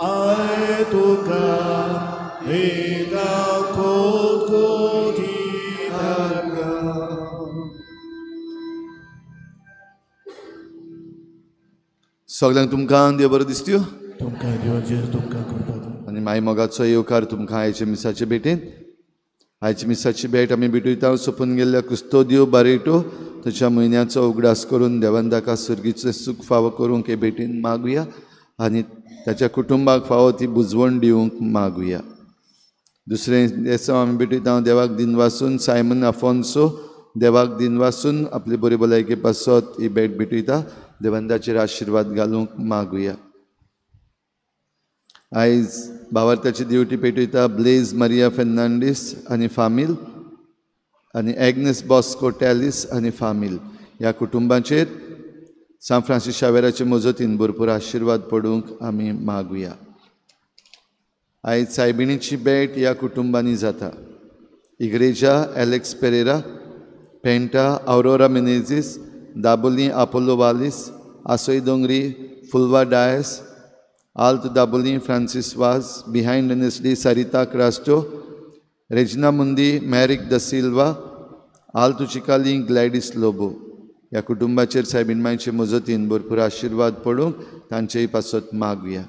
I तुका एका कोट कोटी दारगा. सगळ्यांक तुमकां देव बरो दिसत्यो. तुमकां देवाचेर तुमकां कृपा. आनी माय मोगाचो येवकार तुमकां आयच्या मिसाचे भेटेन. आयच्या मिसाची भेट आमी भेटयता सोंपून गेल्ल्या कुस्तोदियो बारेटो ताच्या म्हयन्याचो उगडास करून देवान ताका सर्गीचें सूख फावो करूंक हे भेटीन मागुया आनी ताच्या कुटुंबाक फावो ती बुजवण दिवंक मागुया. दुसरें देसांव आमी भेटयता देवाक दिनवासून सायमन आफोन्सो देवाक दिनवासून आपली बरी भलायके पासत ही भेट भेटयता. देवान ताचेर आशिर्वाद घालूंक मागुया. आयज भावार्थाची दिवटी पेटयता ब्लेज मारिया फेर्नांडीस आनी फामील आनी एग्नेस बॉस्को टॅलिस आनी फामील ह्या कुटुंबाचेर सांत फ्रांसीस शावेराचे मजतीन भरपूर आशिर्वाद पडूंक आमी मागुया. आयज सायबिणीची भेट ह्या कुटुंबांनी जाता. इग्रेजा Alex Pereira, Penta Aurora Menezes, Dabolim Apollo Wallis, Asoi Dongri Phulwa Dias, Alt Dabolim Francis Vaz, behind NSD Sarita Crasto, Regina Mundi Merrick da Silva, Alto Chicalim Gladys Lobo ह्या कुटुंबाचेर सायबीण मायचे मजतीन भरपूर आशिर्वाद पडूंक तांचेय पासत मागुया.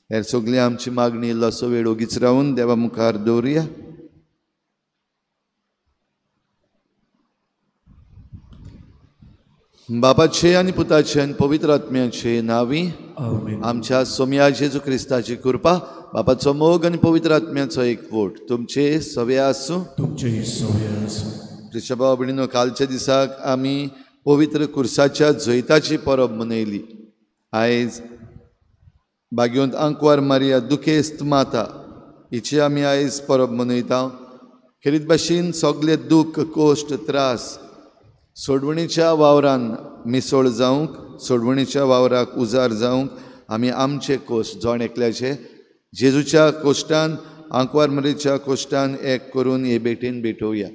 हेर सगळी आमची मागणी इल्लोसो वेळ ओगीच रावन देवा मुखार दवरुया. बापाचे आनी पुताचे आनी पवित्र आत्म्याचे नांवी आमच्या सोमया जेजू क्रिस्ताची कृपा, बापाचो मोग आनी पवित्र आत्म्याचो एकवट तुमचे सवे आसूं. तुमचे सवे आसूं. क्रिस्तांव भाव भयणीनो, कालच्या दिसाक आमी पवित्र कुर्साच्या जैताची परब मनयली. आयज भाग्यवंत आंकवार मारिया दुखेस्त माता हिची आमी आयज परब मनयता. खेरीत भाशेन सगळे दूख कोश्ट त्रास सोडवणीच्या वावरान मिसळ जावंक, सोडवणीच्या वावराक उजार जावंक आमी आमचे कोश्ट जण एकल्याचे जेजूच्या कोश्टान आंकवार मारियेच्या कोश्टान एक करून हे भेटेन भेटोवया.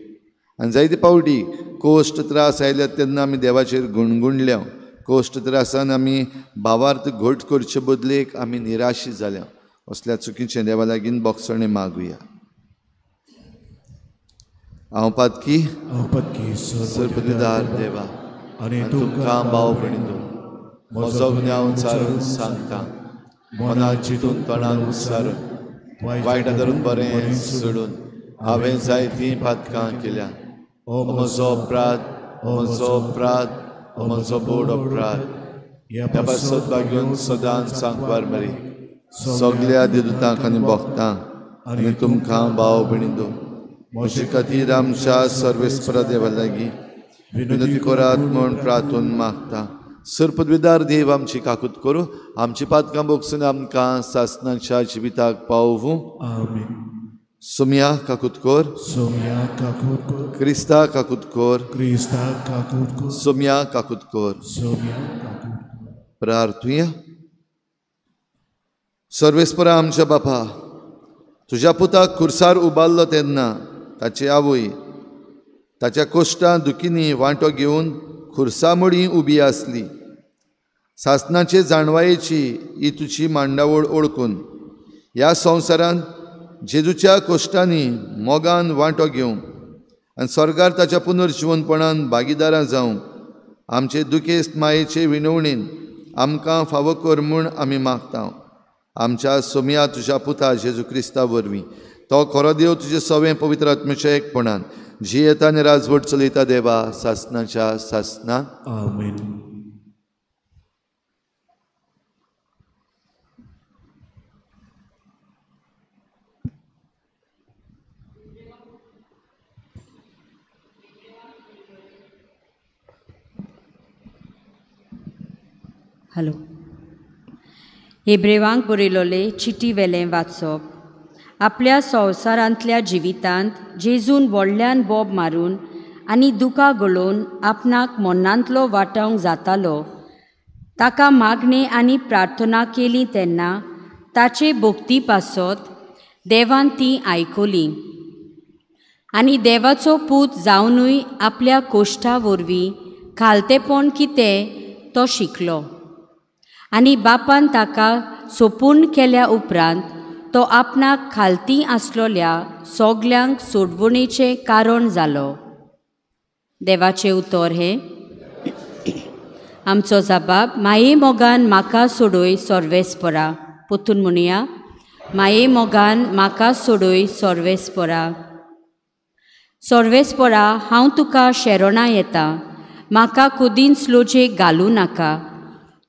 आनी जायते पावटी कोश्ट त्रास आयल्यात तेन्ना आमी देवाचेर गुणगुणल्या. कोश्ट त्रासान आमी भावार्थ घट करचे बदलेक आमी निराशी जाल्या. असल्या चुकीचें देवा लागीं बोगसणें मागुया. हांव पातकी सर्वपदवीधार देवा आनी तुमकां भाव भयणींनो म्हजो गुन्यांव चारून सांगता. मनात चिंतून तोंडान उच्चारून वायट धरून बरें सोडून हांवें जायतीं पातकां केल्या. हो म्हजो अपराध, म्हजो अपराध, म्हजो बोड अपराध. ह्या पासत भाग्योन सदांच सांकवार मरी सगल्या देदुतांक आनी भोगतांक आनी तुमकां भाव भयणींनो म्हजे खातीर आमच्या सर्वेस्परा देवा लागीं विनंती करात म्हूण प्रार्थून मागता. सर्पदविदार देव आमची काकूत करूं, आमची पातकां भोगसून आमकां सासणाच्या जिविताक पावोवूं. सोमया काकूत कर, सोमया काकूत कर, क्रिस्ता काकूत कर, क्रिस्ता काकूत कर, सोमया काकूत कर, सोमया काकूत कर. प्रार्थुया. सर्वेस्परा आमच्या बापा, तुज्या पुताक खुर्सार उबारलो तेन्ना ताची आवय ताच्या कोश्टां दुखींनी वांटो घेवन खुर्सामुळी उबी आसली. सासणाचे जाणवायेची ही तुजी मांडावळ ओळखून ह्या संवसारांत जेजूच्या कोश्टांनी मोगान वांटो घेवंक आनी स्वर्गार ताच्या पुनर्जिवनपणान भागीदारां जावंक आमचे दुखेस्त मायेचे विनवणेन आमकां फावो कर म्हूण आमी मागता. आमच्या सोमया तुज्या पुता जेजू क्रिस्ता वरवीं तो खरो देव तुजे सवें पवित्र आत्म्याच्या एकपणान जियेता आनी राजवट चलयता देवा सासणाच्या सासणा. आमेन. हॅलो. हेब्रेवांक बरयलोले चिटी वेलें वाचप. आपल्या संवसारांतल्या जिवितांत जेजून व्हडल्यान बोब मारून आनी दुकां गळोवन आपणाक मरणांतलो वाटावंक जातालो ताका मागणें आनी प्रार्थना केली तेन्ना ताचे भक्ती पासत देवान ती आयकली आनी देवाचो पूत जावनूय आपल्या कोश्टा वरवीं खालतेपण कितें तो शिकलो आनी बापान ताका सोपूर्ण केल्या उपरांत तो आपणाक खालती आसलोल्या सोगल्यांक सोडवणेचें कारण जालो. देवाचें उतर हें. आमचो जबाब माये मोगान म्हाका सोडय सर्वेस्परा. पोतून म्हणया, माये मोगान म्हाका सोडय सर्वेस्परा. सर्वेस्परा, हांव तुका शरणां येता, म्हाका कुदींच लोजेक घालूं नाका.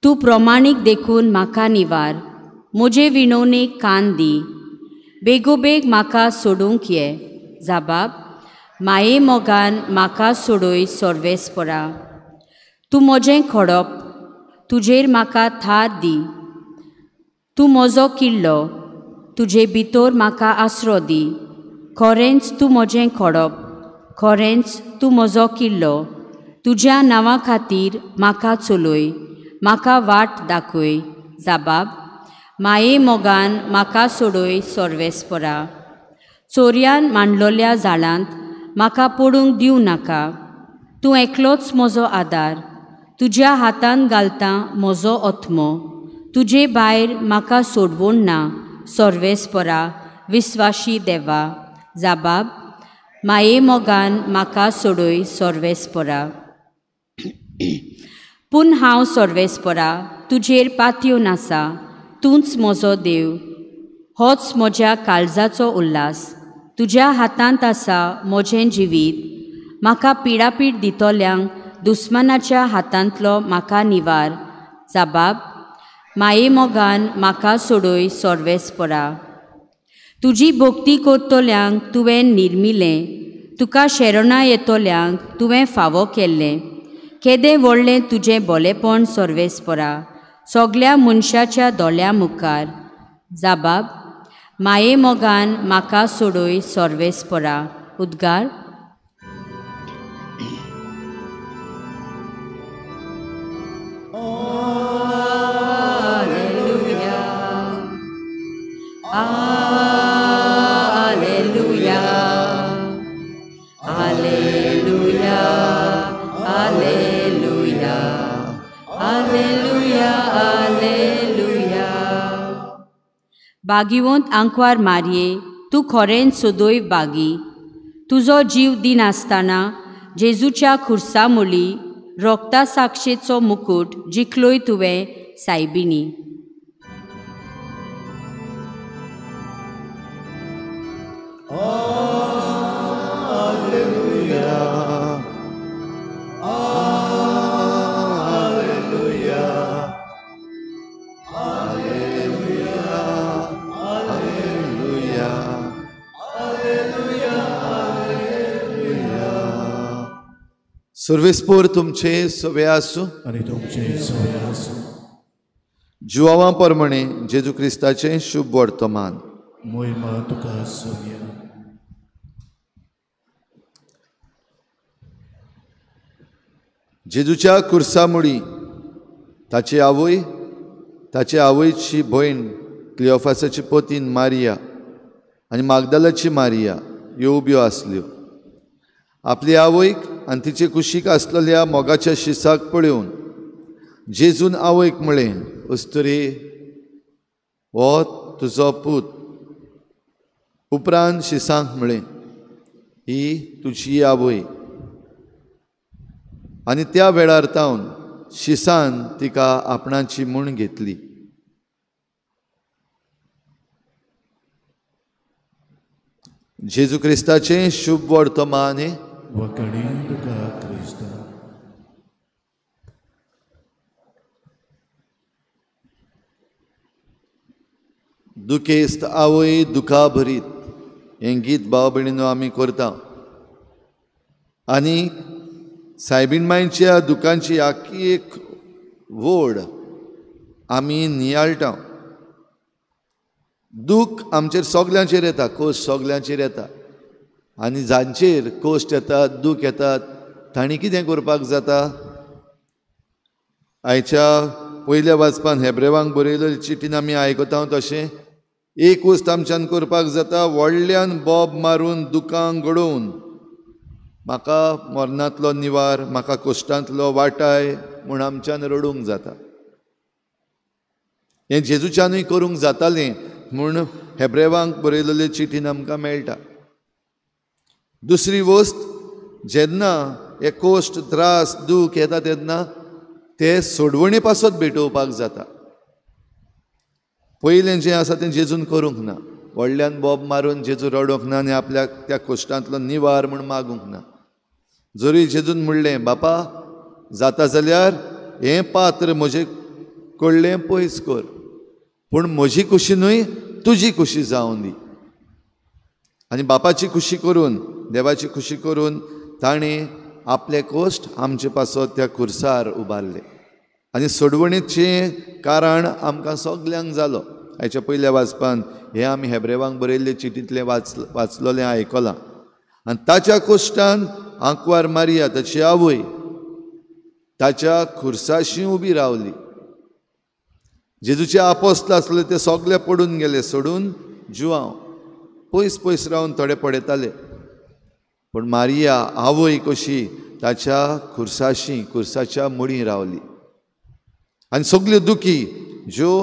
तूं प्रमाणीक देखून म्हाका निवार, म्हजे विणवणेक कान दी, बेगोबेग म्हाका सोडूंक ये. जबाब माये मोगान म्हाका सोडय सर्वेस्परा. तूं म्हजें खडप, तुजेर म्हाका थार दी, तूं म्हजो किल्लो, तुजे भितर म्हाका आसरो दी. खरेंच तूं म्हजें खडप, खरेंच तूं म्हजो किल्लो, तुज्या नांवा खातीर म्हाका चलय, म्हाका वाट दाखय. जबाब माये मोगान म्हाका सोडय सर्वेस्परा. चोरयान मांडलोल्या जाळांत म्हाका पडूंक दिवं नाका, तूं एकलोच म्हजो आदार, तुज्या हातान घालता म्हजो आत्मो, तुजे भायर म्हाका सोडवण ना सर्वेस्परा विस्वाशी देवा. जबाब माये मोगान म्हाका सोडय सर्वेस्परा. पूण हांव सर्वेस्परा तुजेर पातयेवन आसा, तूंच म्हजो देव, होच म्हज्या काळजाचो उल्हास, तुज्या हातांत आसा म्हजें जिवीत, म्हाका पिडापीड दितल्यांक दुस्मानाच्या हातांतलो म्हाका निवार. जबाब माये मोगान म्हाका सोडय सर्वेस्परा. तुजी भक्ती करतल्यांक तुवें निर्मिलें, तुका शरणां येतल्यांक तुवें फावो केल्लें. केदें व्हडलें तुजें बोलेपण सर्वेस्परा, सगल्या मनशाच्या दोळ्यां मुखार. जबाब माये मोगान म्हाका सोडय सर्वेस्परा. उद्गार. Alleluia, alleluia, alleluia, alleluia, alleluia, alleluia. बागिवंत आंकवार मारये, तूं खरेंच सदैव बागी, तुजो जीव दिनासतना जेजूच्या खुर्सा मुळी रोगता साक्षेचो मुकूट जिखलोय तुवें सायबिणी. Alleluia, alleluia, alleluia, alleluia, alleluia, alleluia. सर्वेस्पोर तुमचे सवे आसूं आनी तुमचे सवे आसूं. जुवांवा प्रमाणे जेजू क्रिस्ताचें शुभ वर्तमान. मोहिमा तुका सोम्या. जेजूच्या कुर्सा मुळी ताची आवय, ताचे आवयची भयण क्लियोफासाची पोतीन मारिया आनी मागदालाची मारिया ह्यो उब्यो आसल्यो. आपली आवयक आनी तिचे कुशीक आसलेल्या मोगाच्या शिसाक पळोवन जेजून आवयक म्हळें, अस्तुरी, हो तुजो पूत. उपरांत शिसांक म्हळें, ही तुजी आवय. आनी त्या वेळार तावन शिसान तिका आपणाची म्हूण घेतली. जेजू क्रिस्ताचें शुभ वर्तमान. वखणी तुका क्रिस्ता. दुखेस्त आवय दुखा भरीत हें गीत भाव भयणीनो आमी करता आनी सायबीण मांयच्या दुखांची आख्खी एक वोड आमी नियाळटा. दूख आमचेर सगल्यांचेर येता, कोश्ट सगल्यांचेर येता आनी जांचेर कोश्ट येतात, दूख येतात, तांणी कितें करपाक जाता? आयच्या पयल्या वाचपान हेब्रेवांक बरयल्ले चिटीन आमी आयकता तशें एक वस्त आमच्यान करपाक जाता, व्हडल्यान बोब मारून दुकां घडोवन म्हाका मरणांतलो निवार, म्हाका कोश्टांतलो वाटाय म्हूण आमच्यान रडूंक जाता. हें जेजूच्यानूय करूंक जातालें म्हूण हेब्रेवांक बरयलेले चिटीन आमकां मेळटा. दुसरी वस्त, जेन्ना हे कोश्ट त्रास दूख येता तेन्ना ते सोडवणे पासत भेटोवपाक जाता. पयलें जें आसा तें जेजून करूंक ना, व्हडल्यान बोब मारून जेजू रडोंक ना आनी आपल्याक त्या कोश्टांतलो निवार म्हूण मागूंक ना. जरी जेजून म्हणलें, बापा जाता जाल्यार हें पात्र म्हजे कडलें पयस कर, पूण म्हजी खुशी न्हय तुजी खुशी जावं दी. आनी बापाची खुशी करून, देवाची खुशी करून ताणें आपले कोश्ट आमचे पासत त्या खुर्सार उबारले आनी सोडवणेचें कारण आमकां सगल्यांक जालो. हाच्या पयल्या वाचपान हें आमी हेब्रेवांक बरयल्ले चिटींतलें वाचलोलें आयकलां. आनी ताच्या कोश्टान आंकवार मारिया ताची आवय ताच्या खुर्साशी उबी रावली. जेजूचे आपोस्ल आसले ते सगळे पडून गेले, सोडून जुआंव पयस पयस रावन थोडे पळयताले. पूण मारिया आवय कशी ताच्या खुर्साशी, खुर्साच्या मुळीं रावली आनी सगल्यो दुखी ज्यो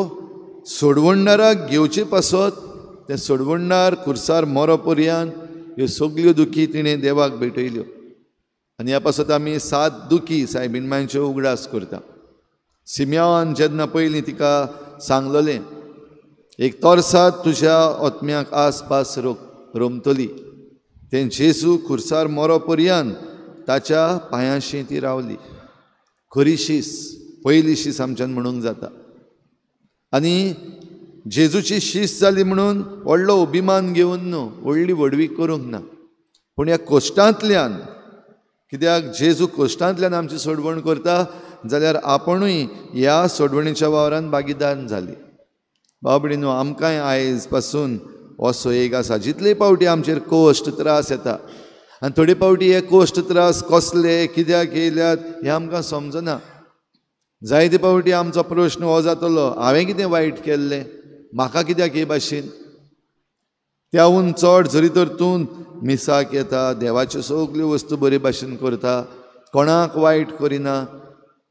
सोडवणदाराक घेवचे पासत तें सोडवणदार खुर्सार मरो पर्यंत ह्यो सगल्यो दुखी तिणें देवाक भेटयल्यो. आनी ह्या पासत आमी 7 दुखी सायबीण मांयच्यो उगडास करता. सिम्यावान जेन्ना पयलीं तिका सांगलोलें, एक तोरसाद तुज्या ओतम्याक आसपास रोमतली, तें जेजू खुर्सार मरो पर्यंत ताच्या पांयांशी ती रावली. खरी शीस, पयली शीस आमच्यान म्हणूंक जाता. आनी जेजूची शीस जाली म्हणून व्हडलो अभिमान घेवन न्हू, व्हडली व्हडवीक करूंक ना, पूण ह्या कोश्टांतल्यान, कित्याक जेजू कोश्टांतल्यान आमची सोडवण करता जाल्यार आपुणूय ह्या सोडवणीच्या वावरान भागीदार जाली. भाव भयणीनो, आमकांय आयज पासून असो एक आसा, जितले पावटी आमचेर कोश्ट त्रास येता आनी थोडे पावटी हे कोश्ट त्रास कसले कित्याक येयल्यात हें आमकां समजना. जायते पावटी आमचो प्रश्न हो जातलो, हांवें कितें वायट केल्लें, म्हाका कित्याक हे भाशेन? त्याहून चड जरी तर तूं मिसाक येता, देवाच्यो सगल्यो वस्तू बरे भाशेन करता, कोणाक वायट करिना,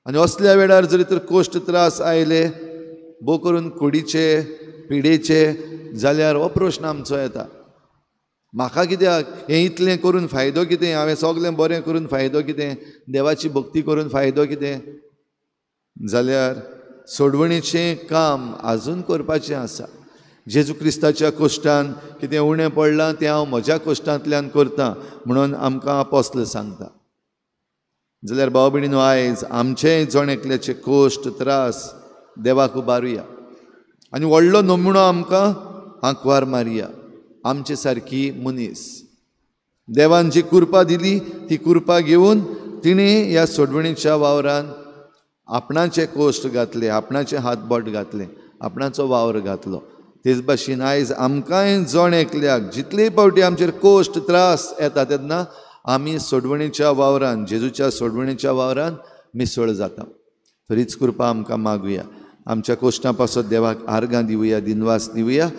आनी असल्या वेळार जरी तर कोश्ट त्रास आयले भोव करून कुडीचे पिडेचे जाल्यार हो प्रश्न आमचो येता, म्हाका कित्याक हें इतलें करून फायदो कितें, हांवें सगलें बरें करून फायदो कितें, देवाची भक्ती करून फायदो कितें? जाल्यार सोडवणीचें काम आजून करपाचें आसा. जेजू क्रिस्ताच्या कोश्टान कितें उणें पडलां तें हांव म्हज्या कोश्टांतल्यान करतां म्हणून आमकां आपोस्ल सांगता. जाल्यार भाव भयणीनो, आयज आमचेय जण एकल्याचे कोश्ट त्रास देवाक उबारुया आनी व्हडलो नमुनो आमकां आंकवार मारिया, आमचे सारकी मनीस. देवान जी कृपा दिली ती कृपा घेवन तिणें ह्या सोडवणीच्या वावरान आपणाचे कोश्ट घातले, आपणाचे हातबोट घातले, आपणाचो वावर घातलो. तेच भाशेन आयज आमकांय जण एकल्याक जितले पावटी आमचेर कोश्ट त्रास येता तेन्ना आमी सोडवणीच्या वावरान, जेजूच्या सोडवणीच्या वावरान मिसळ जाता. तरीच कृपा आमकां मागुया, आमच्या कोश्टां पासत देवाक आर्गां दिवया, दिनवास दिवया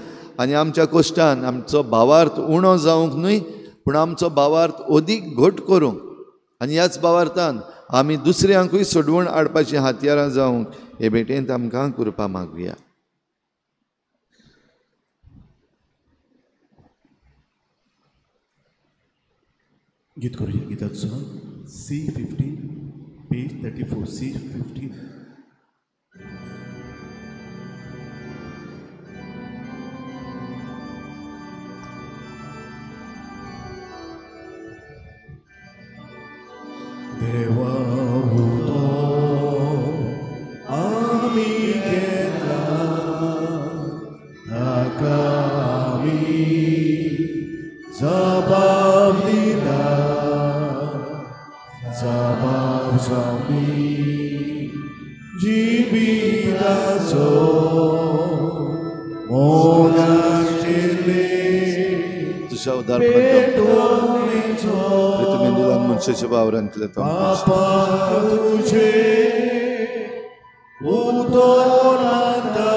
आनी आमच्या कोश्टान आमचो भावार्थ उणो जावंक न्हय, पूण आमचो भावार्थ अदीक घट करूंक आनी ह्याच भावार्थान आमी दुसऱ्यांकूय सोडवण हाडपाचीं हातयारां जावंक हे भेटेंत आमकां कृपा मागुया. गीत करूया, गीताचो C15 page 34, C15. देवा उतो आमी घेतला ताका आमी जबाब दिता, जबाब जावनी जिविताचो मोगाचेले तुज्या उदारपणान मनशाच्या वावरांतले पापा तुझे उतोनाता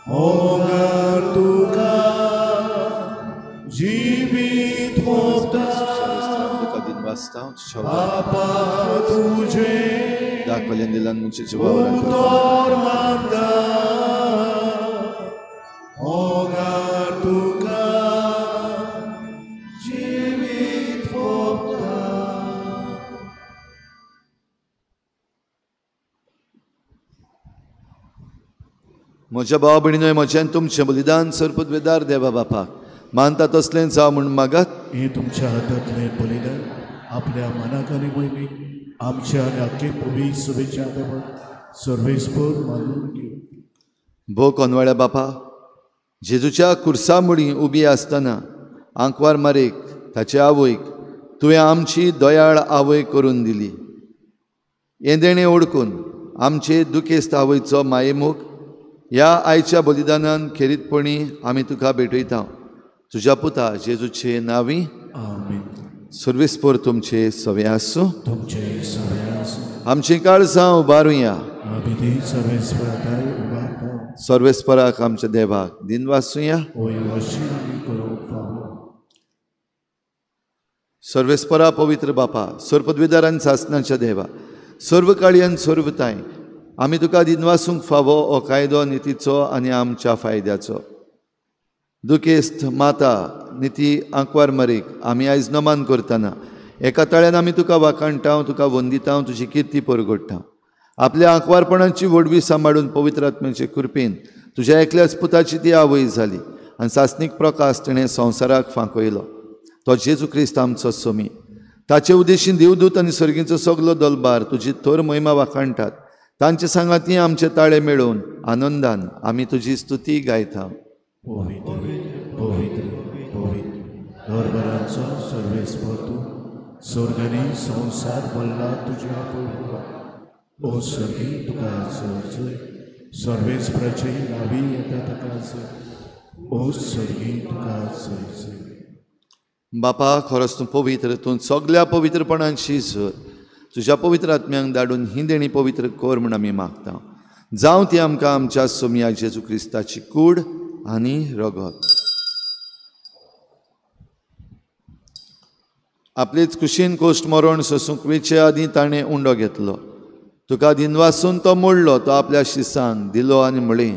मोगान तुका जिवीत होता, पापा तुझे दाखवल्यान दिल्यान मुंचे जिवावर म्हज्या भाव भयणीनो, म्हज्यान तुमचें बलिदान सर्पद्वेदार देवा बापाक मानता तसलें जावं म्हूण मागात. हे तुमच्या हातांतलें बलिदान आपल्या मनाक आनी मोहिमेक आमच्या आनी आख्खे पवी सुबेच्या देवाक सर्वेस्पर मानून घेवं. भो कोनवाळ्या बापा, जेजूच्या कुर्सा मुळी उबी आसतना आंकवार मारेक ताचे आवयक तुवें आमची दयाळ आवय करून दिली. हें देणें ओडकून आमचे दुखेस्त आवयचो मायेमोग ह्या आयच्या बलिदानान खेरीतपणी आमी तुका भेटयता. तुज्या पुता जेजूचे नांवी आमेन. सर्वेस्पर तुमचे सवे आसूं. तुमचे सवे आसूं. आमचीं काळजां उबारुया. आमी ती सर्वेस्पराक उबारता. सर्वेस्पराक आमच्या देवाक दिनवासुया. सर्वेस्परा पवित्र बापा, सर्पद्विदार आनी सासनाच्या देवा, सर्व काळी आनी सर्वताय आमी तुका दिनवासूंक फावो हो कायदो नितीचो आनी आमच्या फायद्याचो. दुखेस्त माता निती आंकवार मरीक आमी आयज नमन करतना एका ताळ्यान आमी तुका वाखाणटा, तुका वंदिता, तुजी किर्ती परगडटा. आपल्या आंकवारपणाची व्हडवी सांबाळून पवित्र आत्म्याचे कृपेन तुज्या एकल्याच पुताची ती आवय जाली आनी सासणीक प्रकाश तिणें संवसाराक फांकयलो. तो जेजू क्रिस्त आमचो सोमी. ताचे उद्देशीन देवदूत आनी सर्गीचो सगलो दलबार तुजी थोर महिमा वाखाणटात. तांचे सांगाती आमचे ताळे मेळोवन आनंदान आमी तुजी स्तुती गायता. पवित्र पवित्र पवित्र दरबाराचो सर्वेस्पर तूं, स्वर्गानी संवसार भरला तुज्या पळोवपा. ओ सर्गी तुका जय, सर्वेस्पराचे नावी येता ताका जय. ओ सर्गी तुका जय जय. बापा, खरोच तूं पवित्र, तूं सगल्या पवित्रपणांशी सर. तुज्या पवित्र आत्म्यांक धाडून ही देणी पवित्र कर म्हूण आमी मागता. जावं ती आमकां आमच्या सोमया जेजू क्रिस्ताची कूड आनी रगत. आपलेच कुशीन कोश्ट मरण सोसूंक वेचे आदीं ताणें उंडो घेतलो. तुका दिनवासून तो मोडलो, तो आपल्या शिसांक दिलो आनी म्हळें,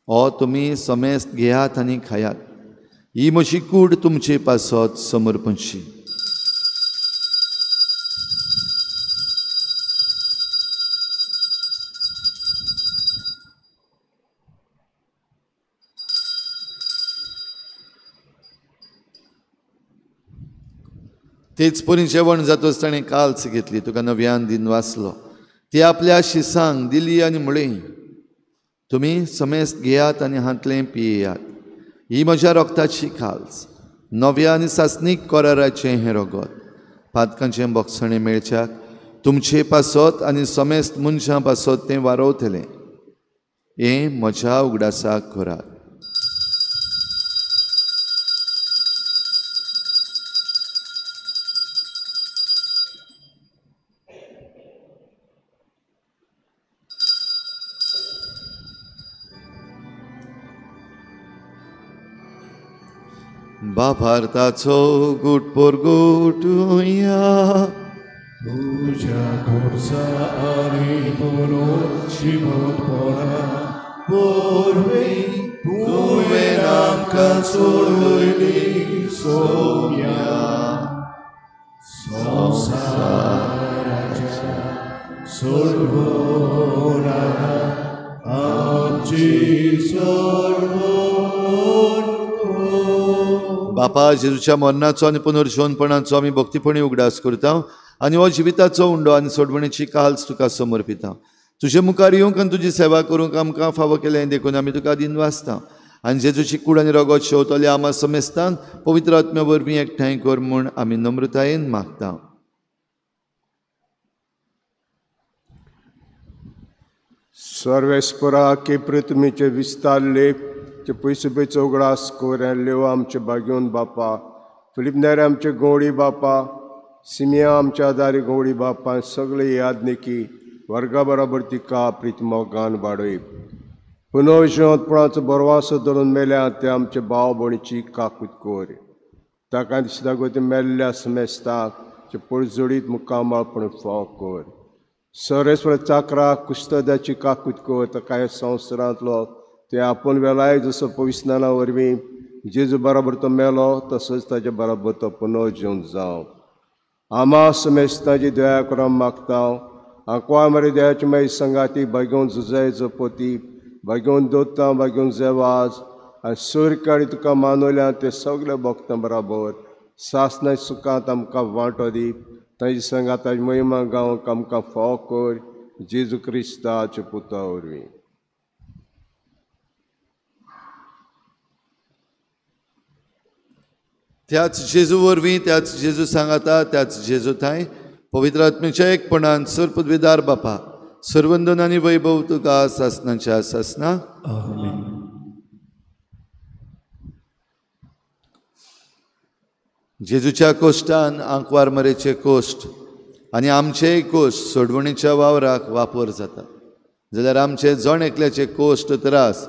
हो तुमी समेस्त घेयात आनी खायात, ही म्हजी कूड तुमचे पासत समर्पणशी. तेच परी जेवण जातच ताणें काल्स घेतली, तुका नव्यान दिन वाचलो, ती आपल्या शिसांक दिली आनी म्हळें, तुमी समेस्त घेयात आनी हांतलें पियेयात, ही म्हज्या रगताची काल्स, नव्या आनी सासणीक कराराचें हें रगत, पातकांचें बोगसणें मेळच्याक तुमचे पासत आनी समेस्त मनशां पासत तें वारवतलें. हें म्हज्या उगडासाक करात. बाभारताचो गुट परगुटुया. तुज्या खुर्सा आनी पुनर्जिवंतपणा वरवीं तुवें आमकां सोडयली सोम्या. संवसाराच्या सोडवणारा आमची सोडवण. बापा, जेजूच्या मरणाचो आनी पुनर्जिवंतपणाचो आमी भक्तीपणी उगडास करता आनी हो जिविताचो उंडो आनी सोडवणेची काल्स तुका समर्पिता. तुजे मुखार येवंक आनी तुजी सेवा करूंक आमकां फावो केलें देखून आमी तुका दिनवासता. आनी जेजूची कूड आनी रगत शेवतले आमा समेस्तांक पवित्र आत्म्या वरवीं एकठांय कर म्हूण आमी नम्रतायेन मागता. सर्वेस्परा के पृथ्वीचे विस्तारले ते पयसो पयसो उगडास कोरेल्यो आमचे बागेवन बापा, फिलीप नेरे आमचे गवळी बापा, सिमिया आमच्या आदारी गवळी बापा, सगळे यादनिकी वर्गा बराबर तिका प्रितमोगान वाडय. पुनर्जिवंतपणाचो बरवासो धरून मेल्या ते आमचे भाव भयणीची काकूत कोर. ताका दिसता गो ते मेल्ल्या समेस्ताक ते परजोडीत मुकामाळपण फाव कर. सर्वेस्पर चाकरा कुस्तदाची काकूत कर काय संवसारांतलो ते आपूण वेलाय जसो पविस्नाना वरवीं जेजू बराबर तो मेलो तसोच ताजे बराबर तो पुनर्जीवन जावं. आमा समेस्ताची दया करून मागता. आंकवार मरे दयाची मागीर संगाती भाग्योवन जुजाय जपोती भाग्योवन दोतां भाग्योवन जेवाज आनी सूर्यकाळी तुका मानवल्या ते सगळे भक्तां बराबर सासना सुखांत आमकां वांटो दी. ताजी संगात महिमा गावंक आमकां फाव कर जेजू क्रिस्ताच्या पुता वरवीं. त्याच जेजू वरवीं, त्याच जेजू सांगाता, त्याच जेजू थांय पवित्र आत्म्याच्या एकपणान सर्वपदवीदार बापा सर्वंदन आनी वैभव तुका सासनाच्या सासना. आमेन. जेजूच्या कोश्टान आंकवार मरेचे कोश्ट आनी आमचेय कोश्ट सोडवणीच्या वावराक वापर जाता, जाल्यार आमचे जण एकल्याचे कोश्ट त्रास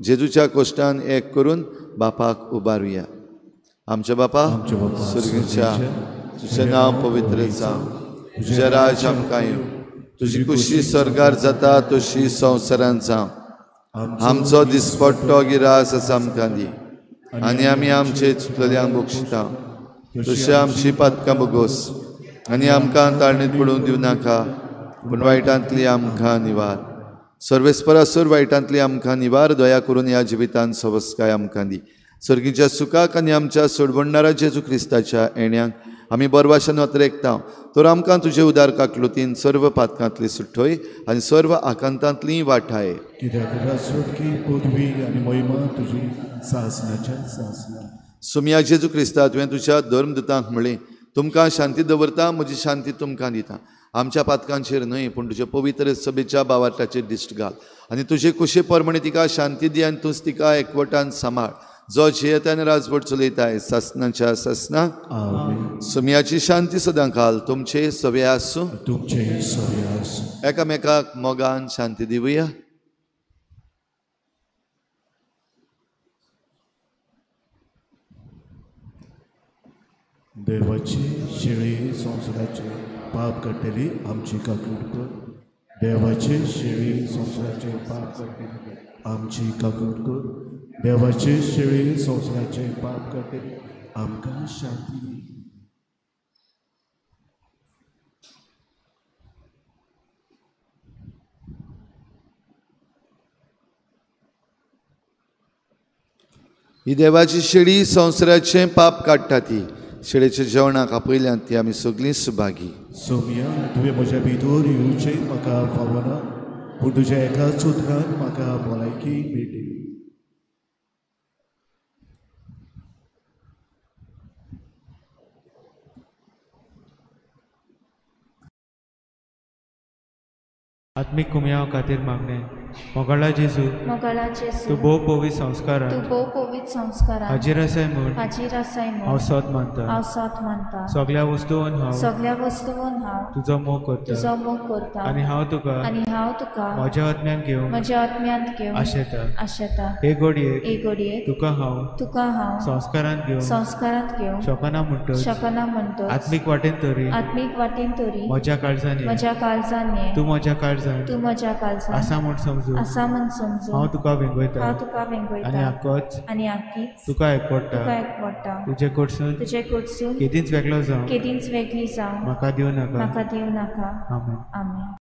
जेजूच्या कोश्टान एक करून बापाक उबारुया. आमच्या बापा सुर्गीच्या, तुजें नांव पवित्र जावं, तुजें राज आमकां येवं, तुजी कुशी स्वर्गार जाता तशी संवसारांत जावं. आमचो दिसपट्टो गिरास आसा आमकां दी आनी आमी आमचे चुकलेल्यांक बक्षिता तशें आमची पातकां बगोस आनी आमकां ताळणीत पडूंक दिवं नाका, पूण वायटांतली आमकां निवार. सर्वेस्परासर वायटांतली आमकां निवार. दया करून ह्या जिवितांत सवस्काय आमकां दी. सर्गीच्या सुखाक आनी आमच्या सोडवणणारा जेजू क्रिस्ताच्या येण्यांक आमी बरवाशान अत्रेकता तर आमकां तुजे उदार काकलुतीन सर्व पातकांतली सुठोय आनी सर्व आकांतांतली वाठाय. कित्याक सुटकी पदवी आनी महिमा तुजी सासनाच्या सासना. सुमया जेजू क्रिस्ता, तुवें तुज्या धर्मदूतांक म्हणलें, तुमकां शांती दवरता, म्हजी शांती तुमकां दिता. आमच्या पातकांचेर न्हय पूण तुजे पवित्र सभेच्या बावाटाचेर दिश्ट घाल आनी तुजे कुशे प्रमाणे तिका शांती दी आनी तूंच तिका एकवटान सांबाळ, जो जियेता आनी राजवट चलयताय सासनाच्या सासना. सुमयाची शांती सदां काल तुमचे सवे आसूं. तुमचे सवे आसूं. एकामेकाक मोगान शांती दिवया. देवाची शेळी संवसाराचे पाप काडटली आमची काकूट कर. देवाची शेळी संवसाराचे पाप काडटली आमची काकूट कर. देवाची शेळी संवसाराचे पाप काडटली आमकां शांती दी. ही देवाची शेळी संवसाराचें पाप काडटा ती शेळेच्या जेवणाक आपयल्यान ती आमी सगळीं सुभागी. सोमिया, तुवें म्हज्या भितर येवचें म्हाका फावना, पूण तुज्या एकाच उतरान म्हाका भलायकी मेळटली. आत्मीक कुमयाव खातीर मागणें. मोगाळा जेजू, मोगाळा जेजू, तूं भोव पवित्र संस्कारान, तूं भोव पवित्र संस्कारान हाजीर आसाय म्हूण, हाजीर आसाय म्हूण हांव सोद मानता, हांव सोद मानता. सगळ्या वस्तून हांव, सगळ्या वस्तून हांव तुजो मोग करता, तुजो मोग करता. आनी हांव तुका, आनी हांव तुका म्हज्या आत्म्यांत घेवन, म्हज्या आत्म्यांत घेवन आशेता, आशेता. हे घडयेक, हे घडयेक तुका हांव, तुका हांव संस्कारांत घेवन, संस्कारांत घेवन शकना म्हणटच, शकना म्हणटच आत्मीक वाटेन तरी, आत्मीक वाटेन तरी म्हज्या काळजान, म्हज्या काळजान तूं म्हज्या काळजान, तूं म्हज्या काळजान आसा म्हूण समजून, आसा म्हूण समजून हांव तुका वेंगयता, हांव तुका वेंगयता. आनी आकोच, आनी आकीच तुका एकवटा, तुका एकवटा. तुजे कडसून, तुजे कडसून केदींच वेगळो जावं, केदींच वेगळी जावं म्हाका दिवं नाका, म्हाका दिवं नाका. आमेन. आमेन.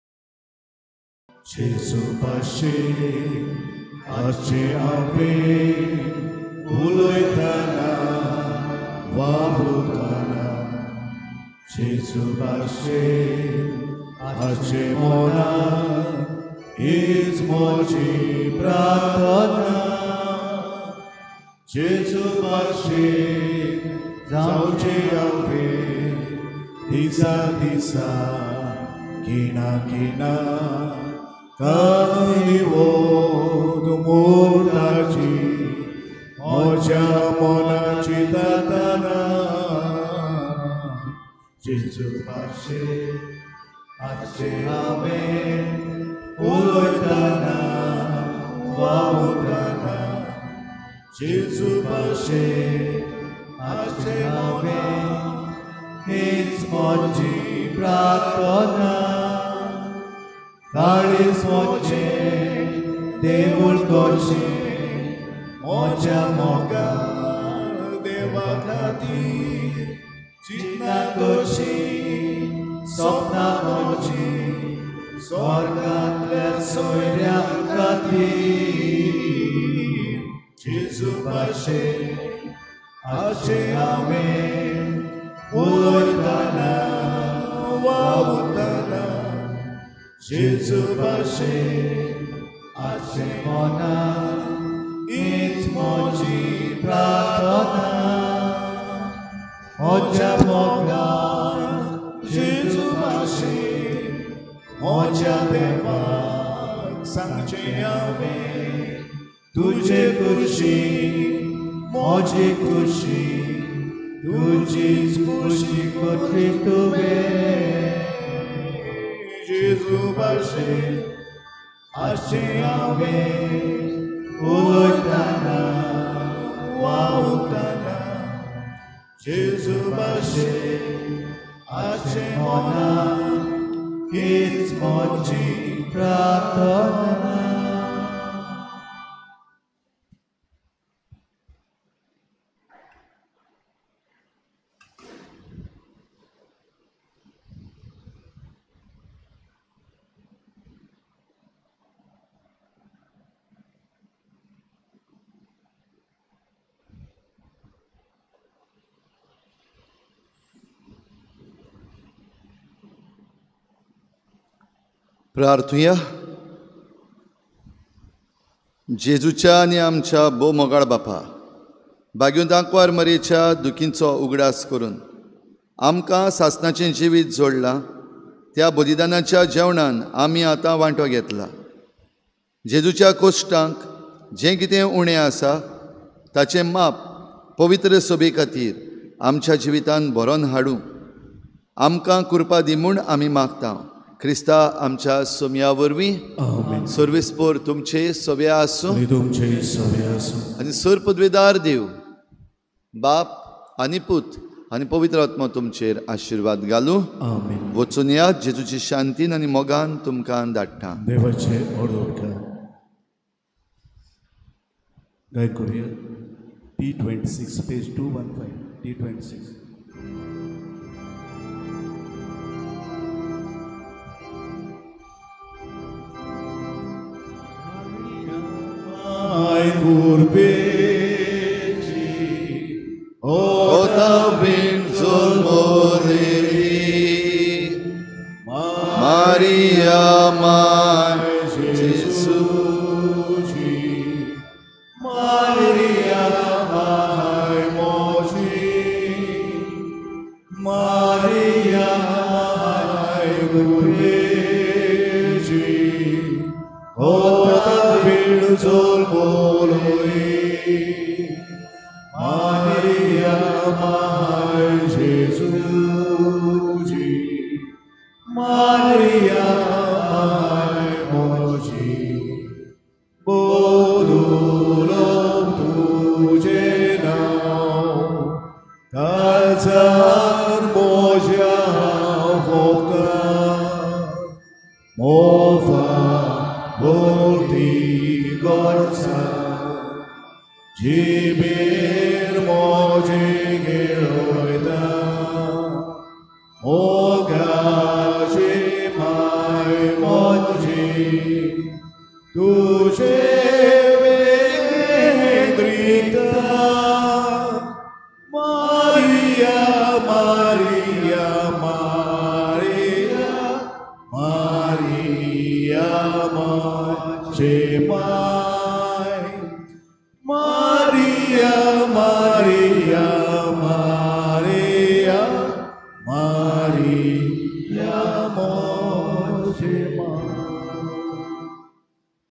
जेजू भाशेन आजचे हांवें उलयतना वावुरतना, जेजू भाशेन आजचे मनान हीच म्हजी प्रार्थना. जेजू भाशेन जावचें हांवें दिसा दिसा खिणा खिणा कांय मोटाची म्हज्या मनाची जाताना. जेजू भाशेन आजचें हांवें उलयतना वावुरतना, जेजू भाशेन आजचें हांवें हीच म्हजी प्रार्थना काळीज म्हजें देवूळ कशें म्हज्या मोगान देवा खातीर चिंतना कशी सपनां म्हजीं स्वर्गांतल्या सोयऱ्यां खातीर जेजू भाशेन अशें हांवें उलयतना वावुरतना जेजू भाशेन अशें मनांत हीच म्हजी प्रार्थना म्हज्या मोगान जेजू भाशेन म्हज्या देवाक सांगचें हांवें तुजे खुशी म्हजी खुशी तुजीच खुशी करची तुवें जेजू भाशेन अशें हांवें उलयतना वावुरतना जेजू भाशेन अशें मनांत हीच म्हजी प्रार्थना. प्रार्थुया. जेजूच्या आनी आमच्या भोव मोगाळ बापा, बाग्यूंत आंकवार मरेच्या दुखींचो उगडास करून आमकां सासणाचें जिवीत जोडलां त्या बलिदानाच्या जेवणान आमी आतां वांटो घेतला. जेजूच्या कोश्टांक जें कितें उणें आसा ताचें माप पवित्र सभे खातीर आमच्या जिवितान भरोन हाडूं आमकां कृपा दी म्हूण आमी मागता. क्रिस्ता आमच्या सोम्या वरवीं. सर्वेस्पोर तुमचे सव्या आसूं आनी सर पदवेदार देव बाप आनी पूत आनी पवित्र आत्मो तुमचेर आशिर्वाद घालूं. वचून या जेजूची शांतीन आनी मोगान तुमकां धाडटा. देवाचे ओडोवकार गायन करूया. T26 page 215 T26. Gurbetçi o da bin zulmureli Maria my Jesuji Maria my Moji Maria my Gurbetçi o da bin zulmureli Maria my Jesuji Maria my Moji Bodulom tuje naam Kazan moja hokta Mofa volti gorsa Jibir moji giroida Mogaji mai moji Tuje vedrita Maria, Maria, Maria, Maria, Maria.